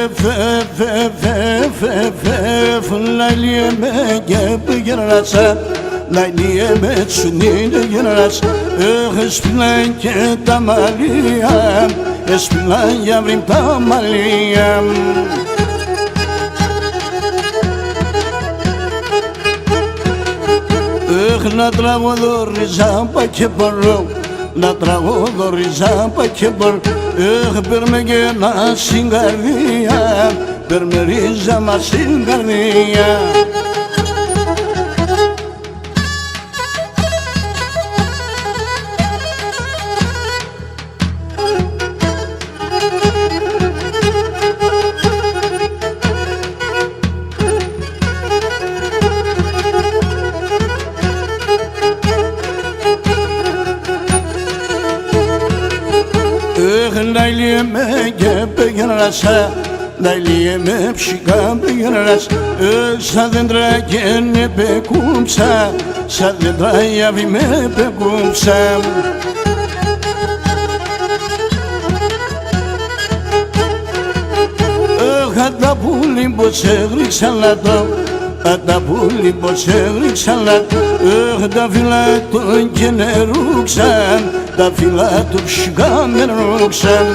F F F F Layliyeme gebirasa Layliyeme tsunine giras Espilan ke tamaliyam Espilan yavrim tamaliyam. Να τραγουδώ ριζάμπα και μπορώ, να τραγουδώ ριζάμπα και μπορώ. Εχ, παίρνε και ένα στην καρδία, παίρνε ρίζα μας στην καρδία. Λαϊλιέμε και πεγεράσα, λαϊλιέμε ψικά πεγεράσα. Σαν δέντρα και ναι πεκούμψα, σαν δέντρα γιαβή με πεκούμψα. Χαταπούλη πως έγριξα λατώ, χαταπούλη πως έγριξα λατώ. Τα φύλλα των και νερούξαν, τα φύλλα του ψικά με ρούξαν.